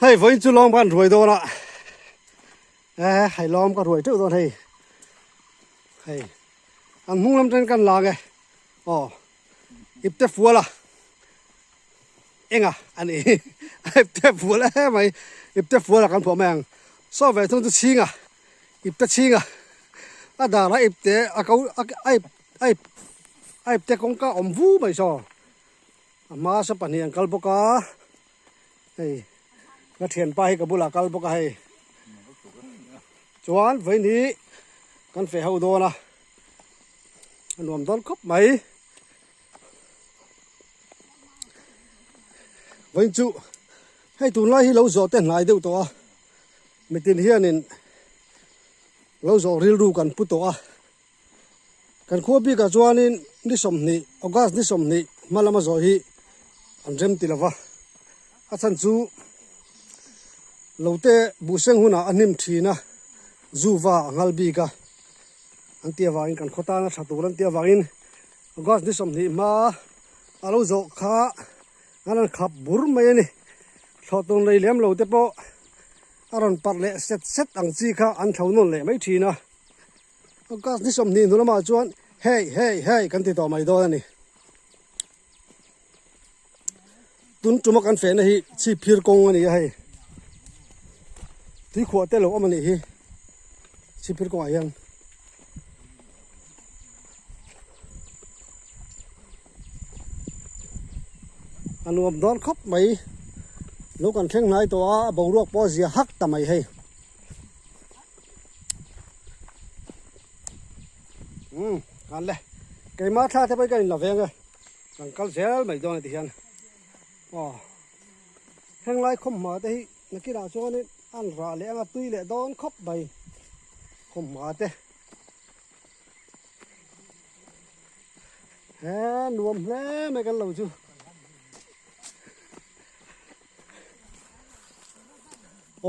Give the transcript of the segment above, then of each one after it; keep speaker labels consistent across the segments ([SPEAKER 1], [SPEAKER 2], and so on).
[SPEAKER 1] Hei vawiin chu lawm kan ruai dawn a e hei lawm ka ruai teuh dawn hei hei an hnung lam ten kan lang e aw ipte fual a enga ani ipte fual e mai ipte fual a kan phuah mai ang saw ve thung chu chhinga ipte chhinga a dar a ipte a ko a a a ip a ipte kawngka awm vu mai saw a hma saw pahnih an kal bawk a. Hei ka thianpa hi ka bulah kal bawk a hei chuan vawiin hi kan feh ho dawn a a nuam dawn khawp mai vawiin chu hei tunlai hi lo zawh te hnai deuh tawh a mitin hianin lo zawh rilru kan pu tawh a kan khua bikah chuanin ni sawmhnih August ni sawmhnih hma lama zawh hi an rem ti lova a chhan chu lo te buhseng hunah a hnim thin a zuva a nghal bik a an tih avangin kan khaw tana tha tur an tih avangin August ni sawmhnih hma a lo zawh kha an rawn khap bur mai a ni thlawh tur nei lem lo te pawh a rawn parh leh set set ang chi kha an thlo nawn leh mai thin a. August ni 20 hnu lamah chuan hei hei hei kan ti tawh mai dawn a ni. Tun tuma kan fehna hi chhip phir kawng a ni a hei. Tui khuah te lo awm a nih hi chhip phir kawngah hian. A nuam dawn khawp mai. Lo kan thleng hnai tawh a, a boruak pawh a zia hak ta mai hei. Um kan le keimah thla te pawh hi ka in la veng e kan kal zel mai dawn a ti hian aw heng lai khawmhma te hi nakinah chuanin an rah leh anga tui leh dawn khawp mai khawmhma te he nuam hle mai kan lo chu.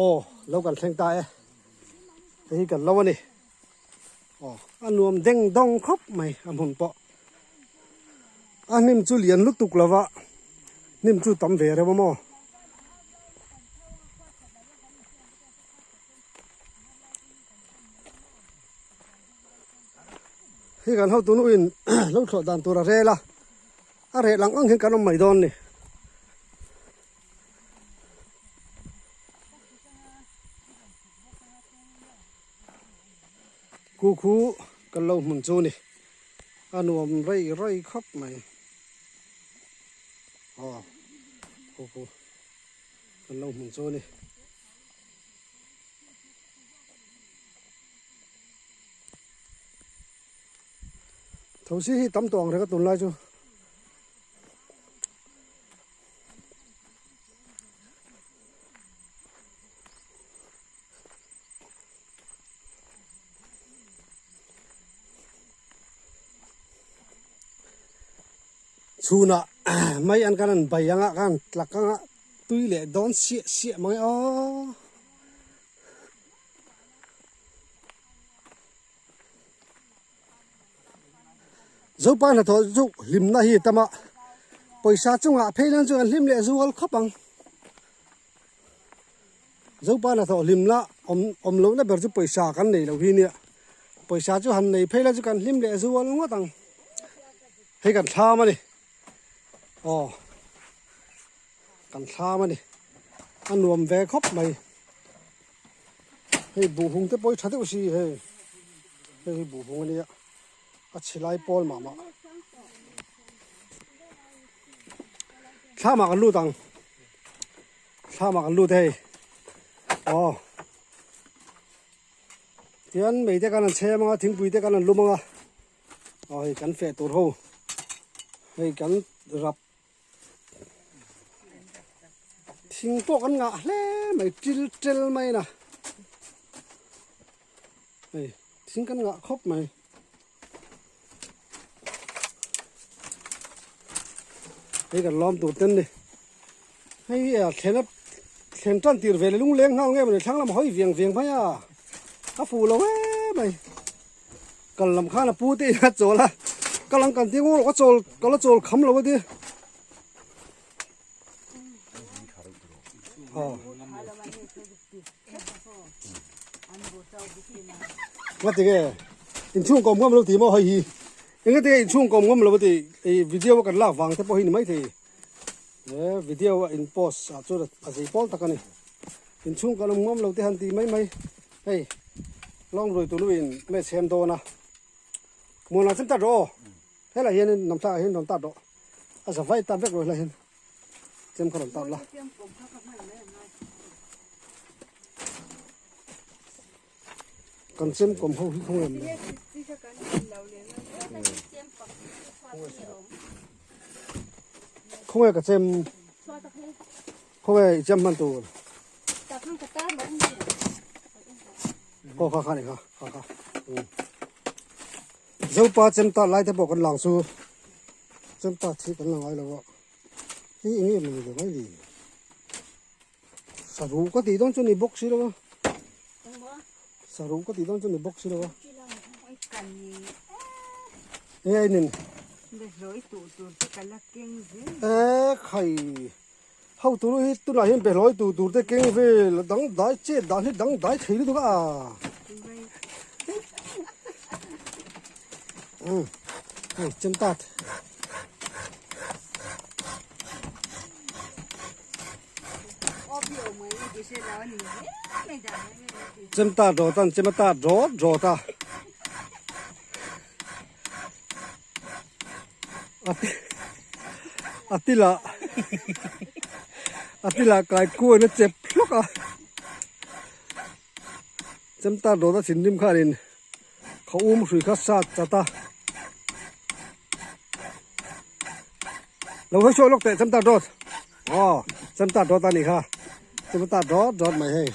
[SPEAKER 1] Aw lo kan thleng ta e hei hi kan lo a ni aw a nuam deng dawng khawp mai a hmun pawh a hnim chu lian lutuk lo va hnim chu tam ve reuh a maw hei kan hotu nu in lo thlawh dan tur a rel a a reh lang ang hian kan awm mai dawn a ni. Khu khu kan lo hmun chu ni a nuam rei rei khawp mai aw khu khu kan lo hmun chu ni. Thosi hi tam tawh ang reng a tunlai chu. Chhunah mai an kan an bai anga kan tlak anga tui leh dawn siah siah mai aw. Zopa hnathawh chu hlimna hi a tam a, pawisa chungah phei nan chuan an hlim leh zual khawp ang. Zopa hnathawh hlimna awm awm lohna ber chu pawisa kan nei loh hi nia, pawisa chu han nei phei la chu kan hlim leh zual ngawt ang. Hei kan thlam a ni, aw kan thlam a ni, a nuam ve khawp mai. Hei buhhung te pawh hi tha deuh si hei hei hi buhhung ania a chhe lai pawl mah mah thlamah kan lut ang thlamah kan lut hei aw tian mei te kan han chhem anga thingpui te kan han lum anga aw hei kan feh tur ho hei kan rap Thing pawh kan ngah hle mai til tel mai na hei thing kan ngah khawp mai hei kan lawm tur ten ni hei a thlen a thlen tan tir ve le lung leng nghal nge mawni thlang lam hawi viang viang mai a a fuh lo em mai. Kal lam khan a pu te in a chawl a kal ang kan ti ngawr ka chawl ka la chawl kham lo a ti. Ngati nge inchhung kawm ngam lo ti maw hei hi engati nge inchhung kawm ngam lo ti i video a kan lak vang te pawh hi ni maithei he video a in post ah chuan a zei pawl tak a ni inchhung kan awm ngam lo te han ti mai mai hei lawng rui tunu in me chhem dawn a muanah chuan tat rawh aw helaiah hianin namthlakah hian rawn tat rawh a za vai tat vek rawh helaiah hian. Chem kha rawn tap la. Kan chem kawm ho hi khawnge awm le. Khawnge ka chem khawnge i chem hman tur. Khaw kha kha ni kha kha kha. Zopa chem ta lai te pawh kan lang chu. Chem ta thi kan la ngai lo a. Hei eng em ani lo mai ni saruh ka tih dawn chu ni bawk si lo a saruh ka tih dawn chu ni bawk si lo a e a inin e khai ho tur hi tunah hian behlawi tur tur te keng vel dang dai chet dan hi dang dai thei lutuk a hei chem tat. Chem tat rawt a chem a tat rawt rawt a a tila a tila kai kuain a chep hlawk a chem tat rawt a thinrim khanin kha um hrui kha sat chat a. Lo hawi chhuak lawk teh chem tat rawt aw chem tat rawt a nih kha chem tat rawt rawt mai hei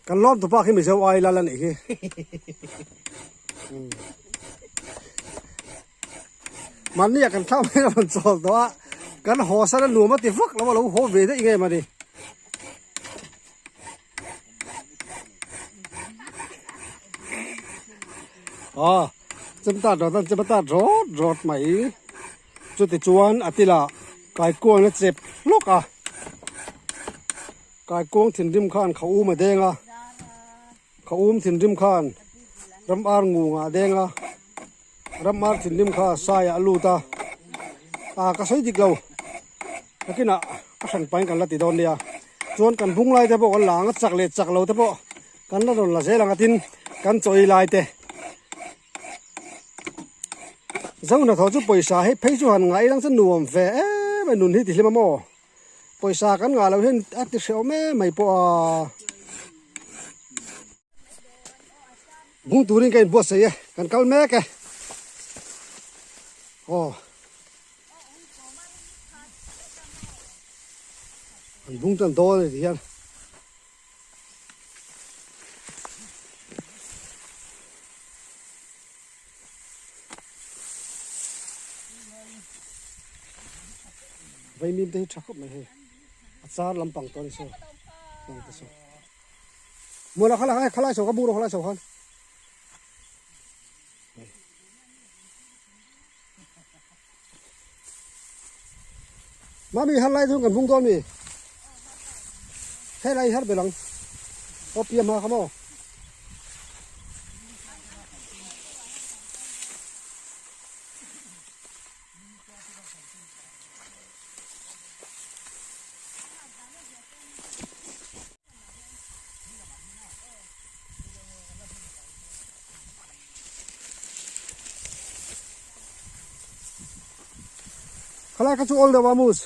[SPEAKER 1] kan lawm tupa khi mizo ai lal a nih hi mahni ah kan thlang mai a rawn chawl tawh a kan haw san a nuam a ti vak lo a lo haw ve daih nge mawni. Aw chem tat rawt an chem a tat rawt rawt mai chuti chuan a tilah kaikuang a chep hlawk a kaikuang thinrim khan kha um a deng a kha um thinrim khan ram ar ngung ah a deng a ram ar thinrim kha sai ah a lut a ah ka sawi dik lo nakinah a hran pahin kan la ti dawn nia chuan kan bung lai te pawh kan la ang a chak leh chak lo te pawh kan la rawn la zel ang a tin kan chaw ei lai te zo hnathawh chu pawisa hei phei chu han ngaih lang chu nuam ve em a nun hi ti hlim a maw pawisa kan ngah loh hian a ti hrehawm em mai pawh a. Bung turin ka inbuatsaih e, kan kal mek e. Aw. An bung tan dawn a ni ti hian. Vaimim te hi tha khawp mai hei. A char lampang tawh a ni saw. Lang te saw. Muala kha la khalai chho kha bur khalai chho khan. Mami har lai thung kan bung dawn mi. He lai har belang. O piam ha khamo. Khalai kha chu awl deuh a mus.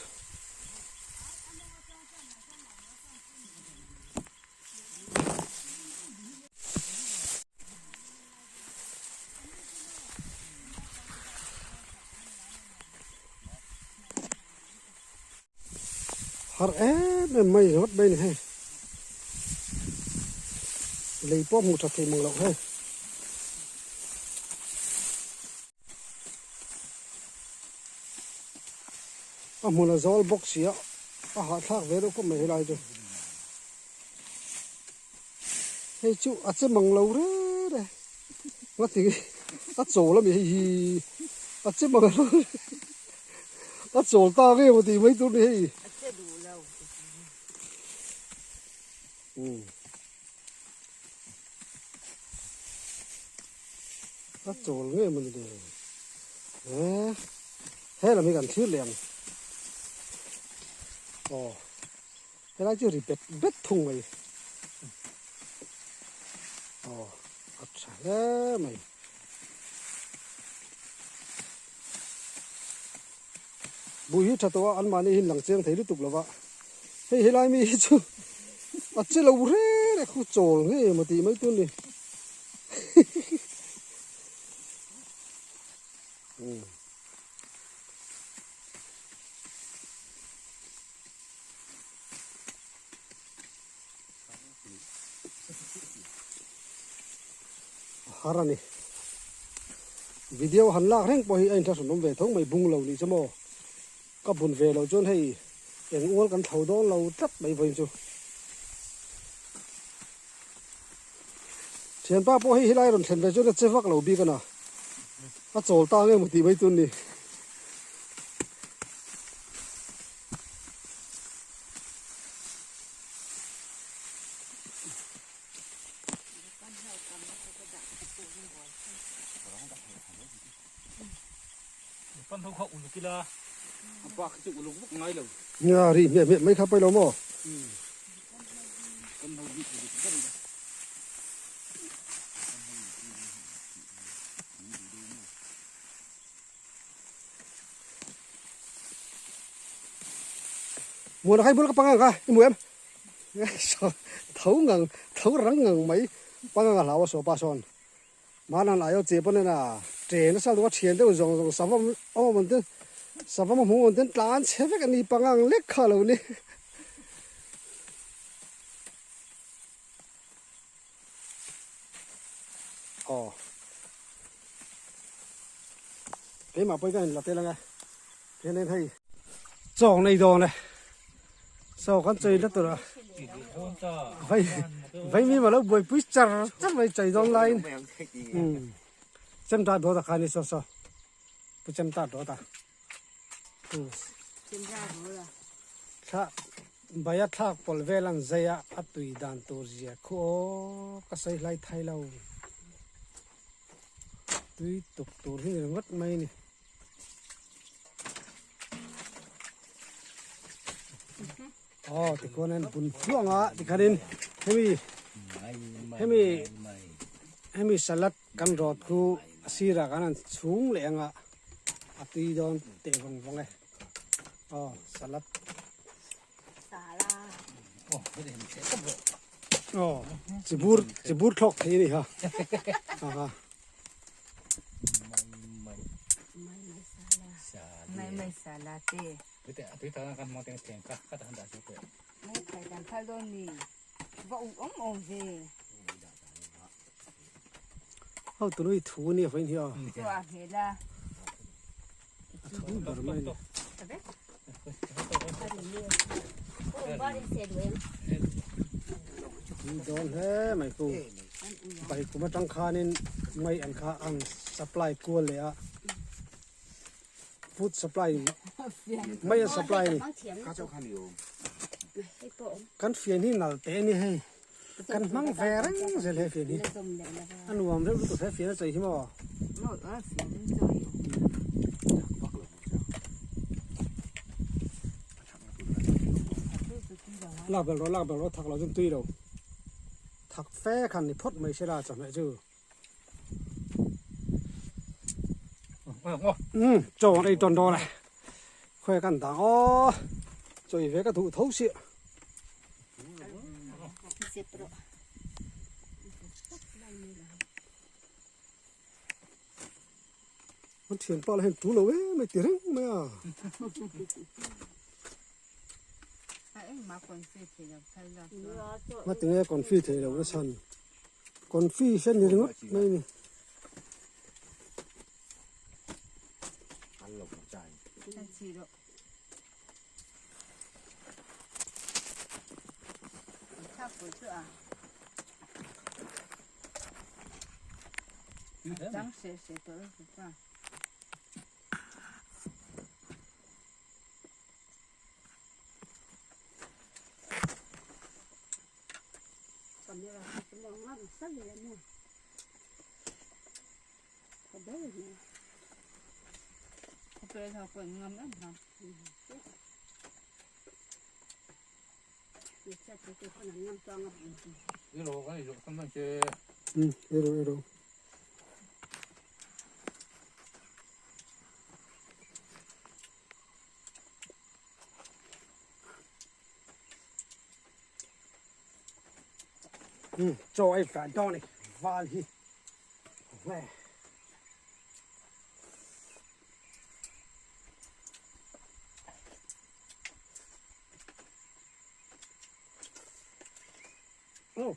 [SPEAKER 1] Har em em mai ringawt mai a ni hei lei pawh hmuh that theih mang loh hei. A hmun a zawl bawk si a a hahthlak ve deuh khawp mai helai chu hei chu a che mang lo reng reng a ti a chawl a mi hei hi a che mang lo. A chawl ta nge maw tih mai tur ni hei.
[SPEAKER 2] A che duh lo.
[SPEAKER 1] Umm. A chawl nge maw ni le. He he lam hi kan thlir leh ang. Aw helai chu ri bet bet thung mai. Aw a tha hle mai. Bui hi tha tawh a anmahni hi lang chiang thei lutuk lo va hei helai mi hi chu a che lo reng reng khu chawl nge maw tih mai tur ni A har a ni. Video han lak reng pawh hi a inthlahrun awm ve tho mai bung lo nih chu maw. Ka bun ve loh chuan hei eng ual kan thlo dawn lo tlat mai vawiin chu. Thianpa pawh hei helai rawn thlen ve chuan a che vak lo bik a na. A chawl ta nge maw tih mai tun ni. Nia ri hmiah hmiah mai kha pailo maw? Muan khai bul ka pangang kha i mu em tho ngang tho rang ngang mai pangang a hlau a saw pa sawn manan aio che pawn ena tre nasa lutuk a thian deuh zawng zawng savam awm awm ten savam a hmuh awm ten tlan chhe vek a ni pangang lek kha lo ni. Aw keimah pawhin ka inla tel ang e hianin hei chaw nei dawn e chaw kan chei na tur a vai vai mi ma lo buaipui char char mai chei dawn laiin umm chem ta dawt a kha ni saw saw pu chem ta dawt a. Thla bai a thlak pawlh vel an zai a, a tui dan tur zia khu aw ka sawi hlai thai lo. Tui tuk tur hi ni ringawt mai a ni. Aw tikhuan an bun hluang a tikhanin hemi hemi hemi salad kan rawt khu a sirah khan an chhung leh ang a. A tui dawn teh vawng vawng e. Aw salad. Aw chibur chibur thlawk thei a ni ha. Aha.
[SPEAKER 2] Mai mai sala te. Mai thai dan phal dawn ni. Va u awm awm ve.
[SPEAKER 1] Ho tunu i thu nia vawiin hi a.
[SPEAKER 2] Chu a hmel a.
[SPEAKER 1] A thu ber mai ni. Tui dawn hle mai ku. Pai kum atang khanin mai an kha ang supply kual leh a. Food supply mai an supply ni. Kan fian hi nal teh a ni hei. Kan hmang ve reng zel he fian hi. A nuam reuh lutuk he fian a chei hi maw. Lak bel rawh lak bel rawh thak lo chuan tui lo. Thak fe khan ni phawt mai sela chawhmeh chu. Umm chaw an ei tawn dawn e. Khawi kan dang aw. Chawi ve ka duh tho si. An thianpa lah hian tu lo em mai ti reng mai a. Ngatinge confi thei lo na chhan. Confi hian ni ringawt mai a ni.
[SPEAKER 2] Camera kha chu maw ngam sa ve a maw tha ber mai. Khawpel ho pawh in ngam em ha.
[SPEAKER 1] Um ei rawh ei rawh. Um chaw ei fai dawn a ni val hi. Oh.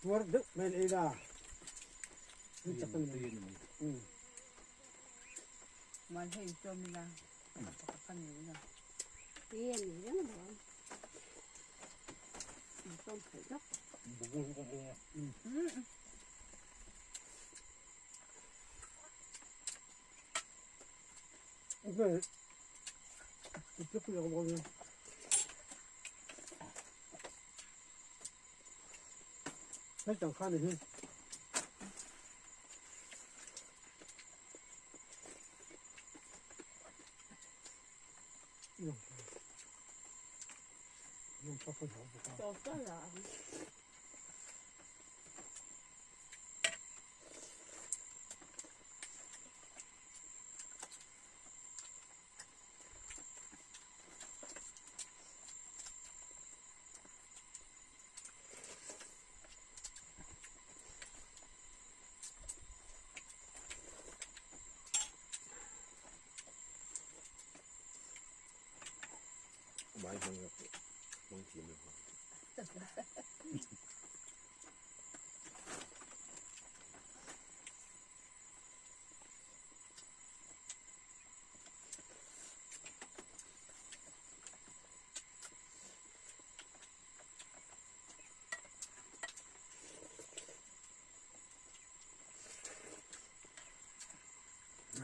[SPEAKER 1] Tuar deuh men ei la. Chak ni.
[SPEAKER 2] Um. Mal hei chom ila. Kan ni la. Tui ani reng lo. Tawm theih tak.
[SPEAKER 3] Mai hmang hmang thiam lo.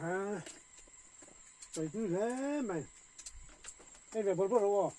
[SPEAKER 1] À, trời cứ thế mày. Em về bớt bớt đâu à?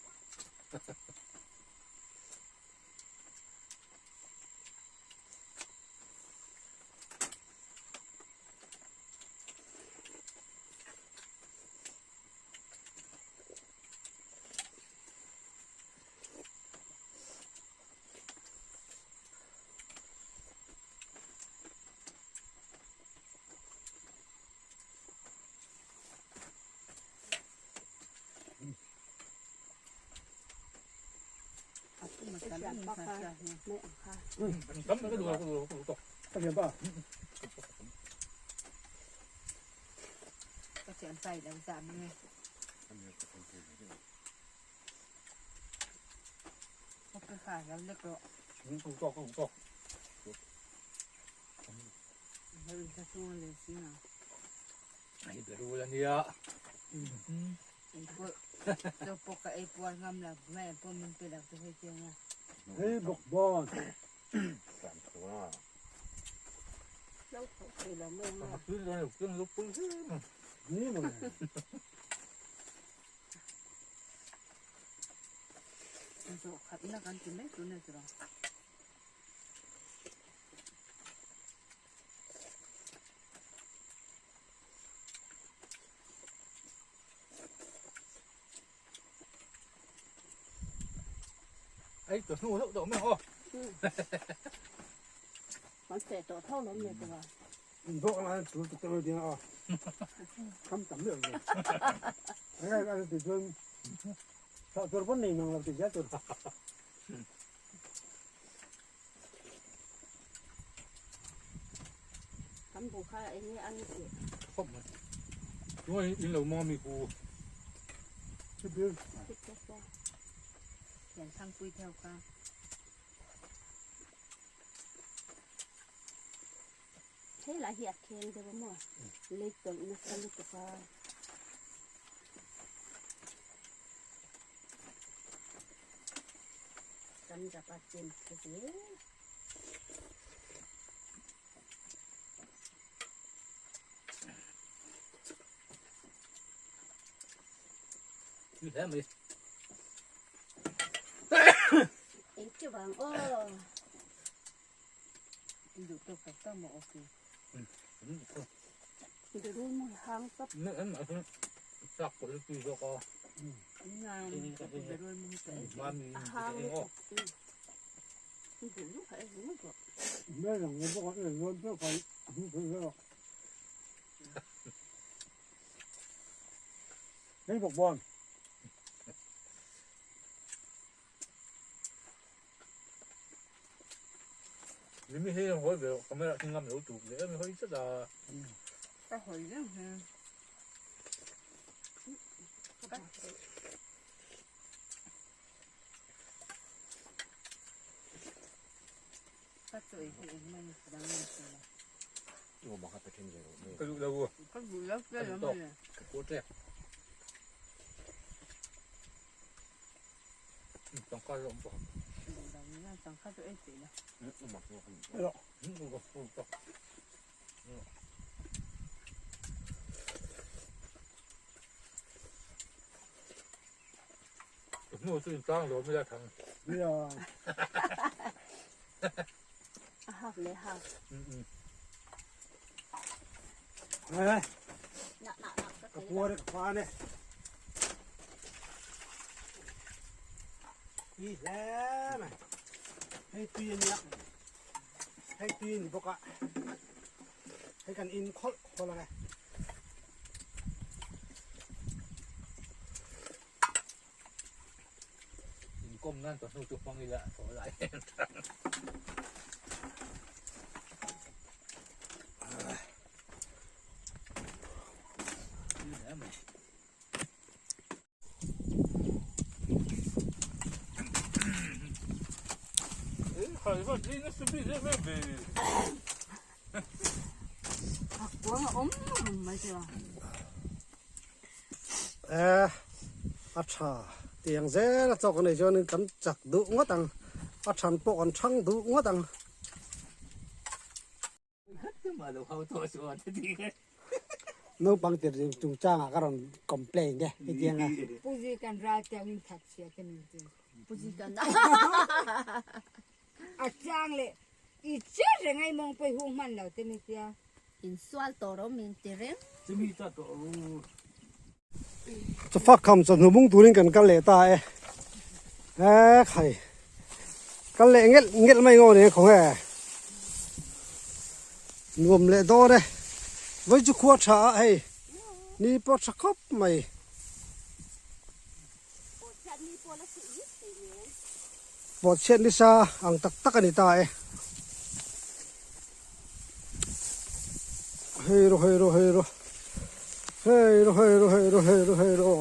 [SPEAKER 2] Ka thian pai lo zah mang e. Ka kha lo lek rawh. Lo in thla chung a leh si na. Ei pawh chaw pawh ka ei puar ngam lo mai ang pawh min pe lo chu hei chiang a.
[SPEAKER 1] Hei bawk bawn. Ni maw le.
[SPEAKER 2] Zawh khatna kan ti mai tun a chu.
[SPEAKER 1] Bawk la tul tuk te ding a. Kham tam le rồi. Ai ai ti chuan sa tur pon nei mang lo ti ja tur.
[SPEAKER 4] Hei lah hi a kheng deuh a maw lei tawlh nasa lutuk a. Kan rap a chem thla zel.
[SPEAKER 5] Tui hle mai.
[SPEAKER 4] Eng che vang aw.
[SPEAKER 2] Duh tawk tak tak maw okay.
[SPEAKER 4] Berul mu hang pap.
[SPEAKER 5] Chak pawh tui zawk a.
[SPEAKER 2] Berul mu ta.
[SPEAKER 5] Mami
[SPEAKER 4] hang.
[SPEAKER 5] eng aw.
[SPEAKER 4] Berul kha e mu ko.
[SPEAKER 1] Me lang mo bawk a en rawn pek a hmu thei vel a. Hei bawk bawn.
[SPEAKER 5] Limi hi hawi ve rawh camera hi ngam lo tuk leh em hawi tlat a.
[SPEAKER 2] Ka hawi reng hi. Ka chawi hi engmah ni dang ni se la.
[SPEAKER 5] Ka duh lo.
[SPEAKER 2] Ka duh lo hle lo mai le.
[SPEAKER 5] Ka kual ṭek. Tangka lo awm bawk.
[SPEAKER 2] Tangka chu ei theih la.
[SPEAKER 5] Hnu chu in tlang lo mi la thang.
[SPEAKER 1] Nia.
[SPEAKER 4] A half leh half.
[SPEAKER 1] Hei.
[SPEAKER 4] Na na na.
[SPEAKER 1] Ka puar e ka phan e. Tui hle mai. Hei tui a nia. Hei tui a ni bawk a. Hei kan in khawlh khawlh ang e.
[SPEAKER 5] Inkawm nan tawh hnu chu hmang ila thaw lai em tang.
[SPEAKER 1] Eh a tha tiang zel a chawk nei chuanin kan chak duh ngawt ang a than pawh kan thang duh ngawt ang. Naupang tir chungchangah ka rawn complain e hetiang a.
[SPEAKER 2] Puji kan ral tiang in that chhia te min ti.
[SPEAKER 4] Puji kan
[SPEAKER 2] A chang leh i che reng a i mawng pawh i hung hman lo te mi tia.
[SPEAKER 4] In sual tawh rawh min ti reng.
[SPEAKER 5] Chumi ta tawh ru.
[SPEAKER 1] Chawfak kham chawhnu bung turin kan kal leh ta e. E khai. Kal leh ngelh ngelh mai ngaw nen khawng e. Nuam leh dawn e. Vawi chu khua tha a hei. Ni pawh tha khawp mai. Pawhchhiat nisa ang tak tak a ni ta e. Hei ro hei ro hei ro hei ro hei ro hei ro hei ro hei ro.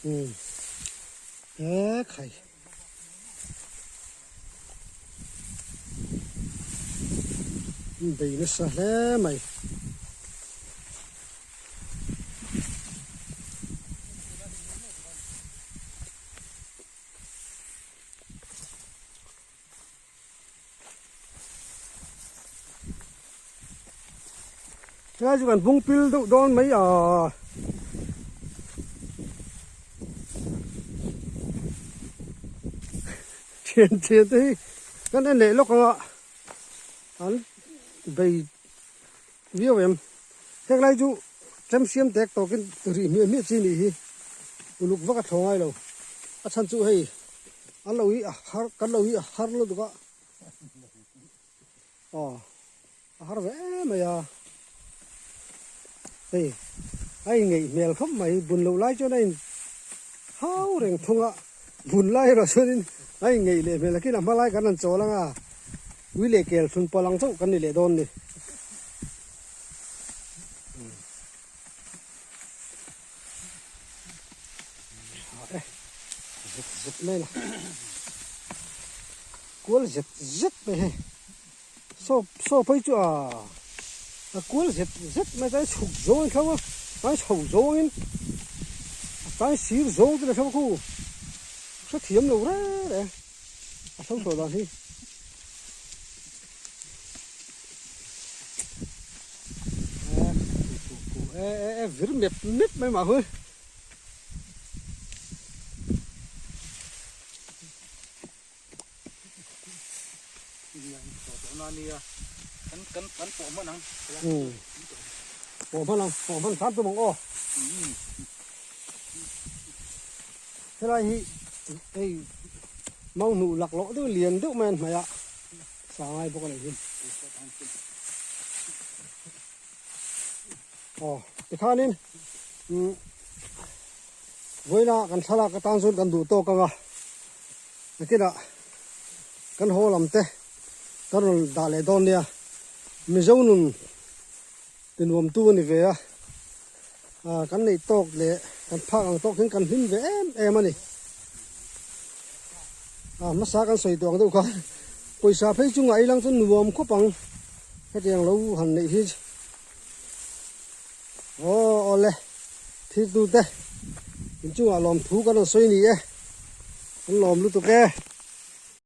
[SPEAKER 1] Umm he khai bei nasa hle mai. Helai chu kan bung pil deuh dawn mai a. Thian thian te hi kan en leh lawk ang a an bei viau em. Heng lai chu chem siam tek tawkin rih hmiah hmiah chi nih hi uluk vak a thaw ngai lo. A chhan chu hei an lo hi a har kan lo hi a har lutuk a aw a har ve em mai a hei a inngeih hmel khawp mai bun loh lai chuan a in hau reng thung a bun lai erawh chuanin a inngeih leh hmel a khin a hma lai kan han chawl ang a ui leh kel thlun pawlh ang chauh kan ni leh dawn ni. Tha e zet zet mai la kual zet zet mai hei saw saw phei chu a. A kual zet zet mai chuan chhuk zawngin thlo a, tlai chho zawngin a tlai sir zawng te thlo khu hrethiam lo reng reng a thlo tawh dan hi. E e e vir mep mep mai mah hui. Pawh hman ang, pawh hman hram tum ang aw. Helai hi hei mau hnuh lak loh deuh lian deuh mai an hnaih a, sa ngai bawk a nih hi. Aw tikhanin umm vawiina kan thlalak atan chuan kan duh tawk ang a. Nakinah kan haw lam te kan rawn dah leh dawn nia, Mizo nun ti nuamtu a ni ve a, ah kan neih tawk leh kan phak ang tawk hian kan hlim ve em em a ni. Ah hmasa kan sawi tawh ang deuh khan pawisa phei chu ngaih lang chu nuam khawp ang hetiang lo han neih hi. Aw awle thiltu te inchungah lawmthu kan rawn sawi ni e, kan lawm lutuk e.